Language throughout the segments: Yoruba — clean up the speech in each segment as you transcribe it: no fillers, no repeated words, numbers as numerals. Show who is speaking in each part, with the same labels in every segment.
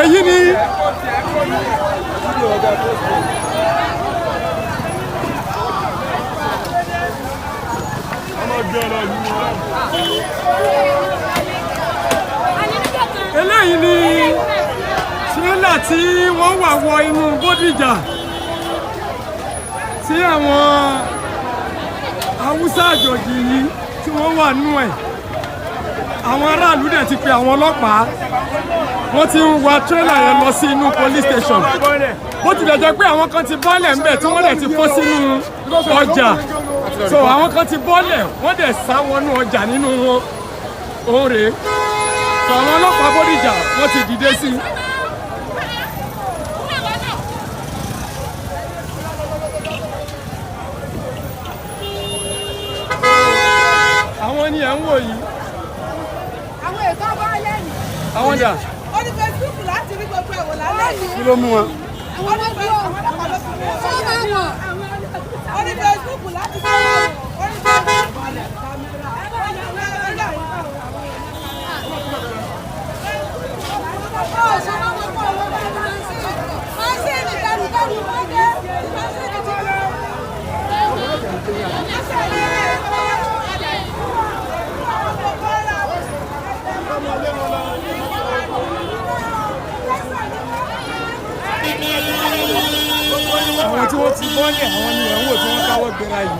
Speaker 1: Èyí ni eléyìí ni tírélà tí wọ́n wà wọ inú Bódìjà tí àwọn Haúsá àjòjì yìí tí wọ́n wà nú ẹ̀. Àwọn aráàlú dẹ̀ ti pe àwọn ọlọ́pàá, wọ́n ti ń wa tírélà yẹn lọ sí inú police station, bó tilẹ̀ jẹ́ pé àwọn kan ti bọ́lẹ̀ ńbẹ̀ tí wọ́n dẹ̀ ti fọ́ sínú ọjà. So àwọn kan ti bọ́lẹ̀, wọ́n dẹ̀ sá wọnú ọjà nínú wọn. Òun rèé. So àwọn ọlọ́pàá Bódìjà, wọ́n ti dìde sí i. Àwọn ni ẹ̀ ń wò yìí.
Speaker 2: Àwọn ètò ọba lẹ́nu.
Speaker 1: Àwọn dà?
Speaker 2: Ó ní Facebook láti rí gbogbo ẹ̀wò lálẹ́ yìí.
Speaker 3: Kí ló mú wọn?
Speaker 2: Àwọn ọlọ́pàá ló fi mú wọn. Ó ní Facebook láti rí gbogbo ẹ̀wò. Ó ní Facebook.
Speaker 1: Àwọn tí wọ́n ti bọ́lẹ̀, àwọn ni ẹ̀ ń wò tí wọ́n káwọ́ gbéra yìí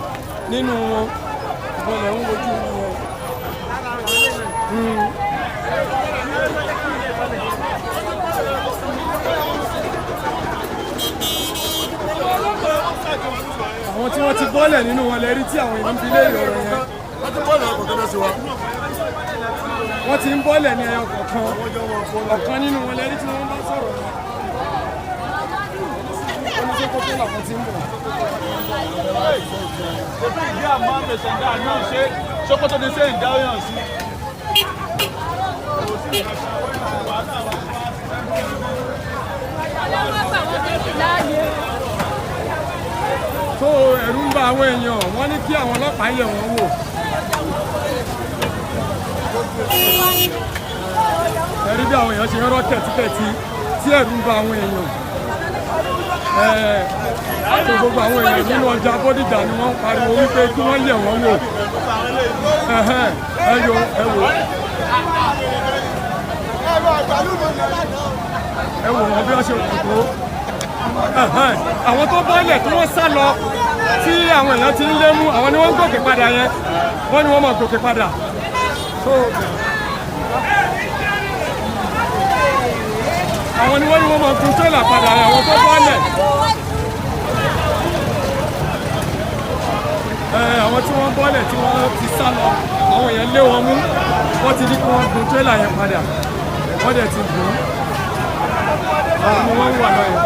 Speaker 1: nínú wọn. Ìbọn lẹ̀ ń wojú wọn. Àwọn tí wọ́n ti bọ́lẹ̀ nínú wọn lẹ rí tí àwọn èèyàn ń bi léèrè ọ̀rọ̀ yẹn.
Speaker 3: Wọ́n ti bọ́ọ̀lù ọkọ̀ tó sí wa.
Speaker 1: Wọ́n ti ń bọ́lẹ̀ ní ẹyọ kọ̀ọ̀kan. Ọ̀kan nínú wọn lẹ rí tí wọ́n bá sọ̀rọ̀ yẹn. Oníṣẹ́ tó làwọn ti ń bọ̀.
Speaker 4: Ìdí àmọ́ mẹ̀sàndà náà ṣe Sokoto ní sẹ́yìn dáhùn sí.
Speaker 1: Tó ẹ̀rù ń ba àwọn èèyàn, wọ́n ní kí àwọn ọlọ́pàá yẹ̀ wọ́n wò. Ẹ̀rí bí àwọn èèyàn ṣe ń rọ́ kẹ̀tíkẹ̀tí tí ẹ̀rù ń ba àwọn èèyàn. Tó gbogbo àwọn èèyàn nínú ọjà Bódìjà ni wọ́n ń pariwo wípé kí wọ́n yẹ̀ wọ́n wò. Ẹ̀hẹ́n, ẹ yo, ẹ wò, ẹ wò wọ́n bí wọ́n ṣe pọ̀ tó. Ẹ̀hẹ́n, àwọn tó bọ́lẹ̀ tí wọ́n sá lọ tí àwọn èèyàn ti ń lé mú, àwọn ni wọ́n ń gòkè padà yẹn. Wọ́n ní wọ́n máa gòkè padà. So àwọn ni wọ́n ní wọ́n máa gun tírélà padà yẹn, àwọn tó bọ́lẹ̀. Àwọn tí wọ́n bọ́lẹ̀ tí wọ́n ti sá lọ, àwọn èèyàn lé wọn mú, wọ́n ti ní kí wọ́n gun tírélà yẹn padà, wọ́n dẹ̀ ti gùn ún. Àwọn ni wọ́n ń wà lọ yẹn.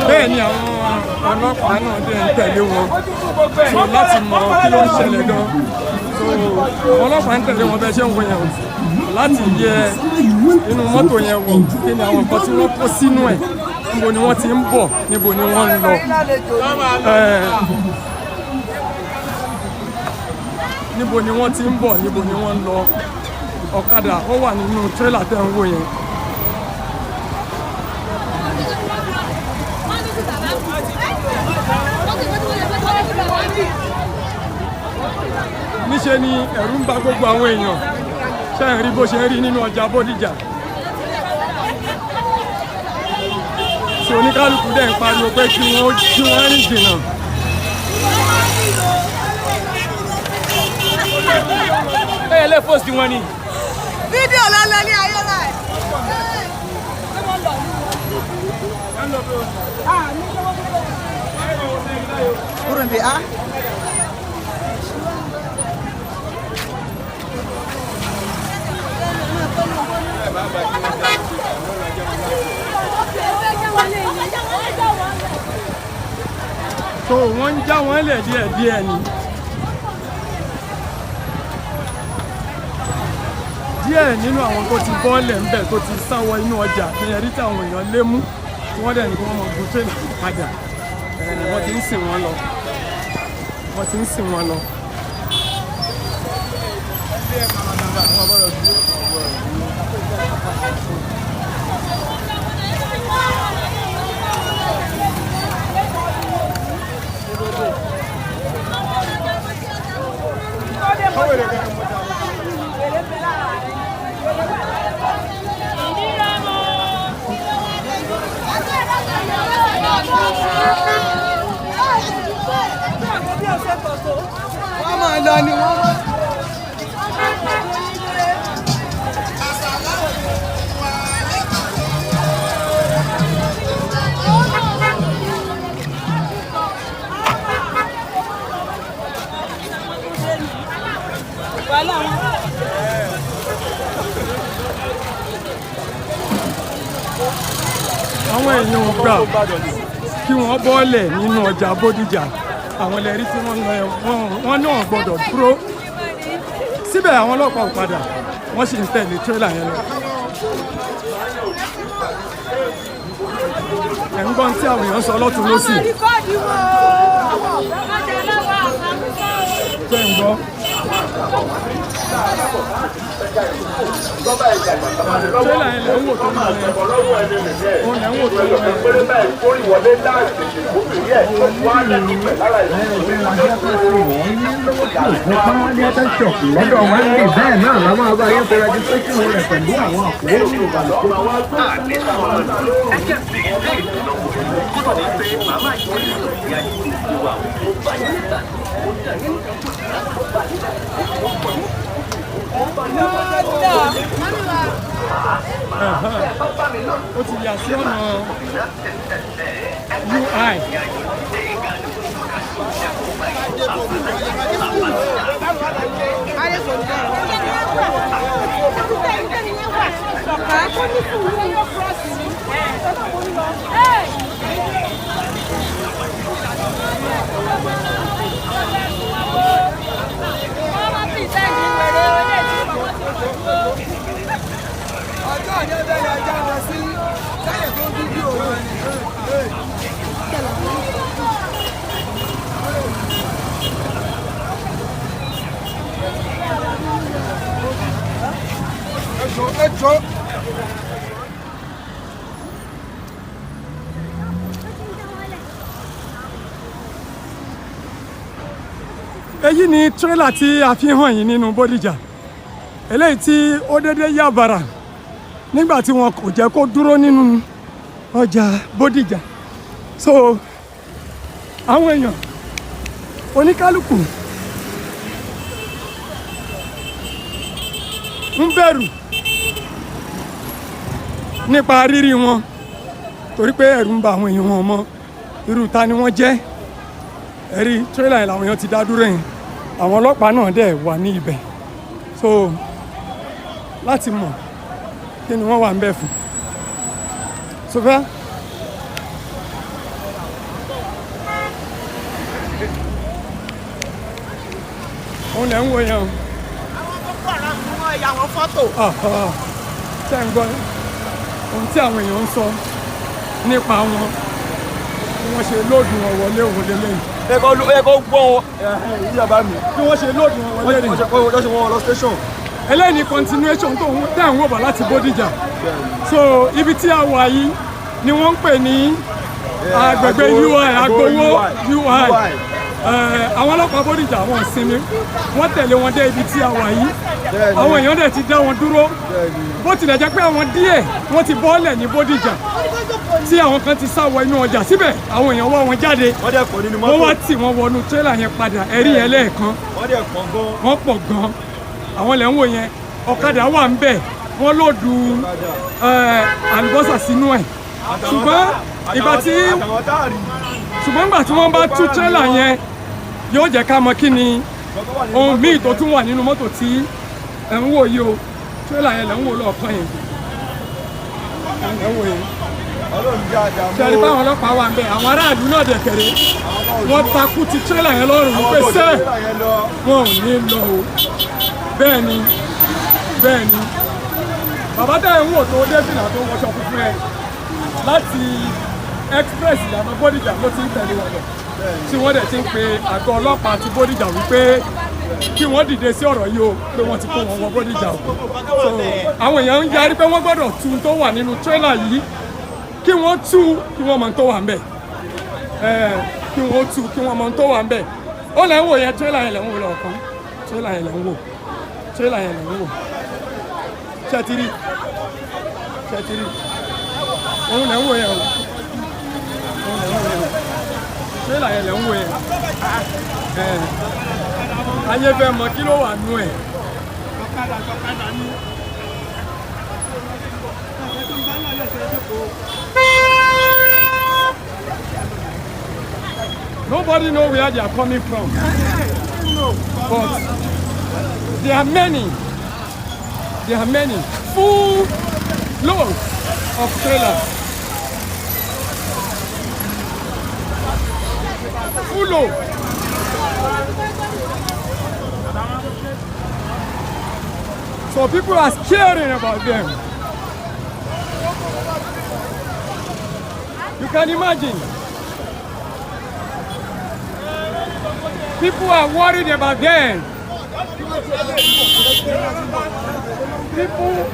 Speaker 1: Bẹ́ẹ̀ ni àwọn ọlọ́pàá náà dẹ̀ ń tẹ̀lé wọn, so láti mọ kí ló ń ṣẹlẹ̀ gan. So àwọn ọlọ́pàá ń tẹ̀lé wọn bẹ́ẹ̀ ṣe ń wọ yẹn o, láti yẹ inú mọ́tò yẹn wò, kí ni àwọn nǹkan tí wọ́n kó sínú ẹ̀, níbo ni wọ́n ti ń bọ̀, níbo ni wọ́n ń lọ. Níbo ni wọ́n ti ń bọ̀, níbo ni wọ́n ń lọ? Ọ̀kadà ó wà nínú tírélà tẹ́ ń wò yẹn. Níṣe ni ẹ̀rù ń ba gbogbo àwọn èèyàn. Ṣe ń rí bó ṣe ń rí nínú ọjà Bódìjà tí oníkálukú dẹ̀ ń pariwo pé kí wọ́n rìn jìnnà?
Speaker 4: Ẹ lè post wọn ni.
Speaker 2: Fídíò ló ń lọ ní ayé rẹ̀.
Speaker 3: Kúrò níbi á.
Speaker 1: So wọ́n ń já wọn lẹ̀ díẹ̀díẹ̀ ni. Díẹ̀ nínú àwọn tó ti bọ́ọ̀lẹ̀ ńbẹ̀ tó ti sá wọ inú ọjà ní ẹ̀rí tí àwọn èèyàn lé mú. Tí wọ́n dẹ̀ ní kí wọ́n máa gun tírélà padà. Wọ́n ti ń sìn wọ́n lọ. Wọ́n ti ń sìn wọ́n lọ.
Speaker 2: Wọ́n máa lọ ni wọ́n máa.
Speaker 1: Àwọn èèyàn ò gbà kí wọ́n bọ́ọ̀lẹ̀ nínú ọjà Bódìjà. Àwọn ẹlẹ́rìí tí wọ́n lọ ẹ̀ wọ́n náà gbọ́dọ̀ dúró síbẹ̀. Àwọn ọlọ́pàá ò padà, wọ́n sì ń tẹ̀lé tírélà yẹn lọ. Ẹ̀ ń gbọ́n tí àwọn èèyàn sọ lọ́tún lọ́sì.
Speaker 2: Record wọn o.
Speaker 1: Tẹ́ ń gbọ́. Tírélà yẹn lẹ́ ń wò tó ń lọ yẹn, òun lẹ́ ń wò tó ń lọ yẹn.
Speaker 5: Lọ́dọ̀ wa ń bì bẹ́ẹ̀ náà la máa bá yín ṣe registration rẹ̀ pẹ̀lú àwọn àkówó ìgbàlódé.
Speaker 1: Ó ti yà sí ọ̀nà UI.
Speaker 3: Ọjọ́ ìyẹn bẹ̀rẹ̀ ajá lọ sí sáyẹ̀ tó ń fídíò wọn ni. Ẹjọ́ ẹjọ́.
Speaker 1: Èyí ni tírélà tí a fi hàn yín nínú Bódìjà, eléyìí tí ó dédé yà bàrà nígbà tí wọn kò jẹ́ kó dúró nínú ọjà Bódìjà. So àwọn èèyàn oníkálukú ń bẹ̀rù nípa rírí wọn, torí pé ẹ̀rù ń ba àwọn èèyàn wọn mọ́ irú ta ni wọ́n jẹ́. Ẹ̀rí tírélà yẹn làwọn èèyàn ti dá dúró yẹn, àwọn ọlọ́pàá náà dẹ̀ wà ní ibẹ̀, so láti mọ̀ kí ni wọ́n wà ń bẹ̀ fún. Sofia. Òun lẹ̀ ń wo yẹn o.
Speaker 6: Àwọn Boko Haram ni wọ́n ya wọn fọ́tò.
Speaker 1: Ṣe ń gbọ́ ohun tí àwọn èèyàn ń sọ nípa wọn, bí wọ́n ṣe load wọn wọlé òun lélẹ́yìn?
Speaker 4: Ẹ kọ́ gbọ́ wọn ìyá bá mi.
Speaker 1: Bí wọ́n ṣe load wọn wọlé rè.
Speaker 4: Wọ́n ṣe wọ́n lọ station.
Speaker 1: Eléyìí ni continuation tó ń tẹ̀ ń wò bọ̀ láti Bódìjà. So ibi tí a wà yìí ni wọ́n ń pè ní agbègbè UI, Agbowó UI. Àwọn ọlọ́pàá Bódìjà, wọn sinmi, wọ́n tẹ̀lé wọn dé ibi tí a wà yìí. Àwọn èèyàn dẹ̀ ti dá wọn dúró, bó tilẹ̀ jẹ́ pé àwọn díẹ̀ wọ́n ti bọ́ọ̀lẹ̀ ní Bódìjà, tí àwọn kan ti sá wọ inú ọjà. Síbẹ̀ àwọn èèyàn wọ́ wọn jáde.
Speaker 4: Wọ́n dẹ̀ pọ̀ nínú
Speaker 1: Wọ́n
Speaker 4: mọ́tò.
Speaker 1: wá tì wọ́n wọnú tírélà yẹn padà. Ẹ̀rí yẹn lẹ́ẹ̀kan.
Speaker 4: Wọ́n dẹ̀ pọ̀ gan.
Speaker 1: Wọ́n pọ̀ gan. Àwọn lẹ̀ ń wò yẹn, ọ̀kadà wà ń bẹ̀, wọ́n load àlùbọ́sà sínú ẹ̀. Ṣùgbọ́n ìgbà tí
Speaker 4: Àtàwọn táàrí.
Speaker 1: Ṣùgbọ́n ìgbà tí wọ́n bá tú tírélà yẹn, yóò jẹ́ ká mọ kí ni ohun míì tó tún wà nínú mọ́tò tí ẹ̀ ń wò yìí o. Tírélà yẹn lẹ̀ ń wò lọ́ọ̀kan yẹn, ẹ̀ ń wò yẹn.
Speaker 4: Ọlọ́run jẹ́ àdàmú.
Speaker 1: Ṣẹ́ni báwọn ọlọ́pàá wà ń bẹ̀, àwọn aráàlú náà dẹ̀ kẹ̀rẹ́, wọ́n takú ti tírélà yẹn lọ́rùn wípé sẹ́ẹ̀ wọn ò ní lọ o. Bẹ́ẹ̀ ni, bẹ́ẹ̀ ni. Bàbá tẹ̀ ń wò tó dé fìlà tó wọṣọ funfun ẹ̀ láti Express ìyànà Bódìjà ló ti ń tẹ̀lé wọn lọ, tí wọ́n dẹ̀ ti ń pe àgọ́ ọlọ́pàá ti Bódìjà wípé kí wọ́n dìde sí ọ̀rọ̀ yìí o, pé wọ́n ti kó wọn wọ Bódìjà o. So àwọn èèyàn ń yarí pé wọ́n gbọ́dọ̀ tú tó wà nínú tírélà yìí, kí wọ́n tú, kí wọ́n mọ̀ tó wà ń bẹ̀ ẹ̀, kí wọ́n tú, kí wọ́n mọ̀ tó wà ń bẹ̀. Ó lẹ́ ń wò yẹn, tírélà yẹn lẹ́ ń wò lọ́ọ̀kan, tírélà yẹn lẹ́ ń wò, tírélà yẹn lẹ́ ń wò. Ṣẹ́tìrì, ṣẹ́tìrì, òun lẹ́ ń wò yẹn o, òun lẹ́ ń wò yẹn o, tírélà yẹn lẹ́ ń wò yẹn. Ẹ̀ ayé fẹ́ mọ kí ló wà nú ẹ̀. Nobody know where they are coming from. But there are many. There are many. Full loads of trailers. Full load. So people are scaring about them. You can imagine. People are worried about them. People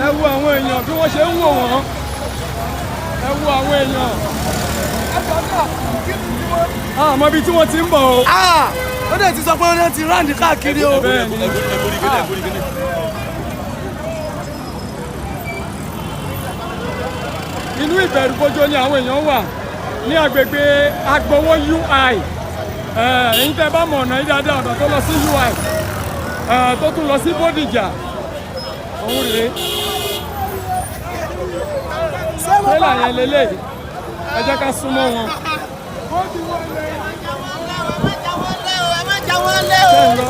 Speaker 1: Ẹ wo àwọn èèyàn bí wọ́n ṣe ń wò wọ́n. Ẹ wo àwọn èèyàn. Àmọ́ ibi tí wọ́n ti ń bọ̀ o.
Speaker 3: Ó dẹ̀ ti sọ pé ó ti round káàkiri o.
Speaker 1: Bẹ́ẹ̀ ni. Inú ìbẹ̀rùbojo ni àwọn èèyàn wà ní agbègbè Agbowó UI. Ẹ̀yin tẹ́ bá mọ̀ ọ̀nà yìí dáadáa, ọ̀nà tó lọ sí UI, tó tún lọ sí Bódìjà, òun rèé. Tírélà yẹn lélẹ̀. Ẹ jẹ́ ká súnmọ́ wọn.
Speaker 6: Ẹ má já wọn lé o.
Speaker 1: Ṣé ń lọ?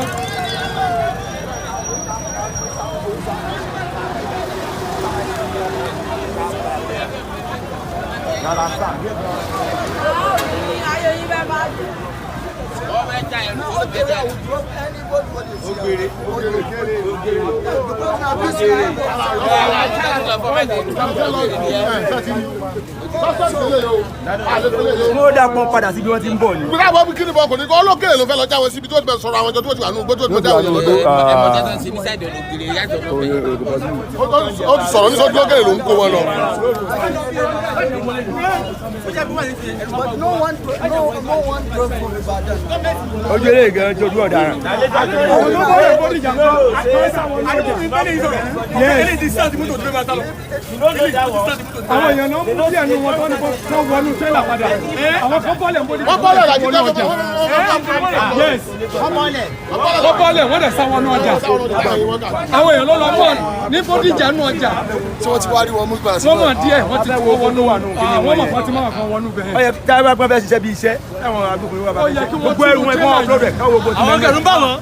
Speaker 2: Ayé yín bẹ́ẹ̀ máa dùn.
Speaker 6: Wọ́n fẹ́ já ẹrù, ó fẹ́ já ẹrù.
Speaker 3: Ogere ogere ogere.
Speaker 7: Wọ́n dà pọ́n padà sí bí wọ́n ti ń bọ̀ ni.
Speaker 4: Bí káàbọ̀ bí kíni bọ̀, kò ní kọ́ olókèrè ló fẹ́ lọ jáwé síbi tó ti bẹ̀ sọ̀rọ̀ àwọn ìjọ tó ti wà nínú igbó tó ti bẹ̀ jáwé lọ.
Speaker 6: Ẹ̀mọ́ tẹ́tàn sí ní side ọ̀nà ògiri yàtọ̀ lọ́fẹ̀ẹ́.
Speaker 4: Ó ti sọ̀rọ̀ ní sọ́jú lókèrè ló ń kó wọn lọ.
Speaker 3: But no one, no, no one drove from Ibadan.
Speaker 7: Ojú eré gan jojú ọ̀daràn.
Speaker 1: Àwọn tó bọ̀ rẹ̀ Bódìjà kọ́. Yes. Àwọn èèyàn náà mú díẹ̀ nu wọn tó ní kó wọnú tírélà padà. Àwọn kan bọ́lẹ̀ ń Bódìjà.
Speaker 4: Wọ́n bọ́lẹ̀ làjí.
Speaker 1: Wọnú ọjà. Yes. Wọ́n bọ́lẹ̀, wọ́n dẹ̀ sá wọnú ọjà. Àwọn èèyàn ló lọ bọ̀ ní Bódìjà nú ọjà.
Speaker 3: Tí wọ́n ti wá rí wọn mú gbà sí.
Speaker 1: Wọ́n mọ̀ díẹ̀, wọ́n ti kó wọnú. Wọ́n mọ̀ fọ́tí máa kan wọnú
Speaker 7: Ó
Speaker 1: bẹ́ẹ̀.
Speaker 7: yẹ táwọn bá gbọ́n fẹ́ ṣiṣẹ́ bí iṣẹ́ táwọn agbófinró wà bá
Speaker 1: Ó
Speaker 7: fẹ́
Speaker 1: yẹ
Speaker 7: ṣe.
Speaker 1: kí wọ́n
Speaker 7: Gbogbo ẹrù wọn kí wọ́n upload ẹ̀ káwọ́ gbogbo ti
Speaker 4: Àwọn
Speaker 7: mẹ́rin.
Speaker 4: kẹrù ń bà wọ́n.